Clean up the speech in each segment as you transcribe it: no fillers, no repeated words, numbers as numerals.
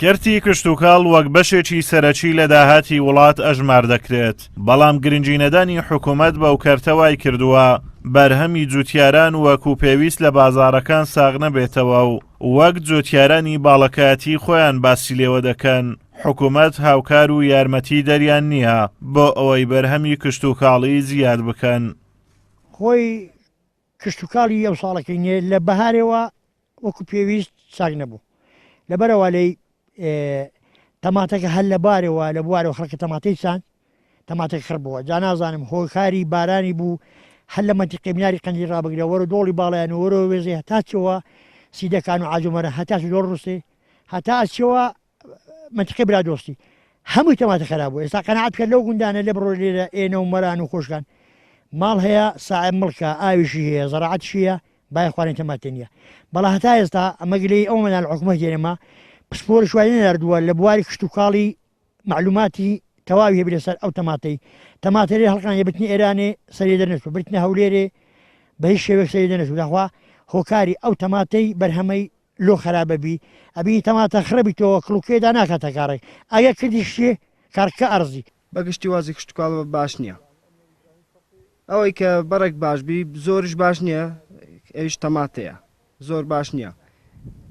کەرتی کشتوکاڵ وەک بەشێکی سەرەکی لە داهاتی وڵات ئەژمار دەکرێت، بەڵام گرنگینەدانی حکومەت بەو کەرتە وایکردووە بەرهەمی جوتیاران وەکو پێویست لە بازاڕەکان ساغ نەبێتەوە و وەک جوتیارانی باڵەکایەتی خۆیان باسی لێوە دەکەن حکومەت هاوکار و یارمەتی دەریان نییە بۆ ئەوەی بەرهەمی کشتوکاڵی زیاد بکەن. خۆی کشتوکاڵی ئەو ساڵەکەی نێ لە بەهارێوە وەکو پێویست چاک نەبوو لەبەرەوە لەی تەماتەکە هەر لە بارەوە لە بوارەوە خەڵکە تەماتەی چاند تەماتەکە خڕ بووە جا نازانم هۆکاری بارانی بوو هەر لە مەنتیقەی بناری قەندیل ڕابگرە وەرە دۆڵی باڵیان و وەرە وێزێ هەتا چەوە سیدەکان و عاجومەرە هەتا چ دۆڵ ڕوسێ هەتا ئەچەوە مەنتیقەی برادۆستی هەمووی تەماتە خەراب بوو ئێستا قەناعەت بکە لەو گوندانە لێ بڕۆ لێرە ئێنە و مەران و خۆشکان ماڵ هەیە ساعب مڵکە ئاویشی هەیە زەراعەتشی هەیە بای خوارین تەماتە نییە بەڵام هەتا ئێستا ئەمە گلەی ئەومەدان لە حکومەت هێنێمە پسپۆرش وای نەناردووە لە بواری کشتوکاڵی معلوماتی تەواوی هەبی لەسەر ئەو تەماتەی تەماتە لێ هەڵکان بتنی ئێرانێ سەری دەرنەچوو بتنە هەولێرێ بە هیچ شێوەیەک سەری دەرنەچوو داخوا هۆکاری ئەو تەماتەی بەرهەمەی لۆ خەرابە بی ئەبینی تەماتە خڕە بیتەوە کڵوکێ دا ناکاتە کاڕێک ئەگەر کردیشی کاڕکە ئەڕزی. بە گشتی وازی کشتوکاڵ باش نیە ئەوەی کە بەڕێک باش بی زۆریش باش نیە ئەویش تەماتەیە زۆر باش نیە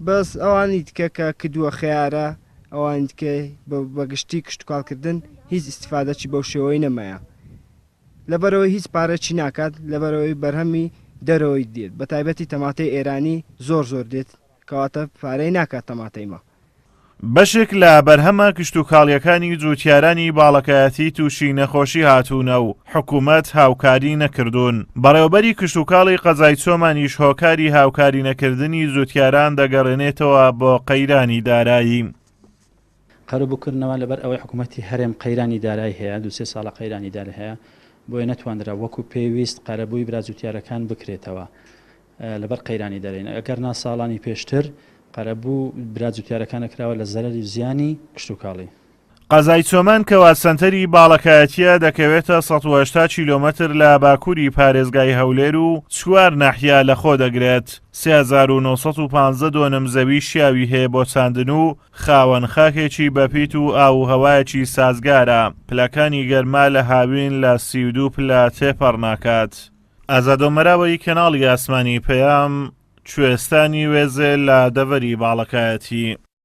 بەس ئەوانی دیکە کە کردووە خەیارە ئەوانی دیکە بە گشتی کشتوکاڵ کردن هیچ ئیستیفادەکی بەو شێوەی نەمایە لەبەرئەوەی هیچ پارەکی ناکات لەبەرئەوەی بەرهەمی دەرەوەی دێت بەتایبەتی تەماتەی ئێرانی زۆر زۆر دێت کەواتە پارەی ناکات تەماتەی مە. بەشێک لە بەرهەمە کشتوکاڵییەکانی جووتیارانی باڵەکایەتی تووشی نەخۆشی هاتوونە و حکوومەت هاوکاری نەکردوون. بەڕێوەبەری کشتوکاڵی قەزای چۆمانیش هۆکاری هاوکاری نەکردنی جووتیاران دەگەڕێنێتەوە بۆ قەیرانی دارایی. قەرەبووکردنەوە لەبەر ئەوەی حکوومەتی هەرێم قەیرانی دارای هەیە، دوو سێ ساڵە قەیرانی دارای هەیە، بۆیە نەتواندرا وەکو پێویست قەرەبووی برا جووتیارەکان بکرێتەوە لەبەر قەیرانی دارایی، ئەگەرنا ساڵانی پێشتر قەرەبوو برا جووتیارەکان ئەکراوە لە زەرەری و زیانی کشتوکاڵی. قەزای چۆمان کەوا سەنتەری باڵەکایەتییە دەکەوێتە 180 کیلۆمەتر لە باکووری پارێزگای هەولێر و چوار ناحیە لەخۆ دەگرێت، 3915 دۆنم زەوی شیاوی هەیە بۆ چاندن و خاوەن خاکێکی بەپیت و ئاو و هەوایەکی سازگارە، پلەکانی گەرما لە هاوین لە 32 پلە تێپەڕ ناکات. ئازاد ئۆمەراوەیی کەناڵی ئاسمانی پەیام، کوێستانی وێزێ لە دەڤەری باڵەکایەتی.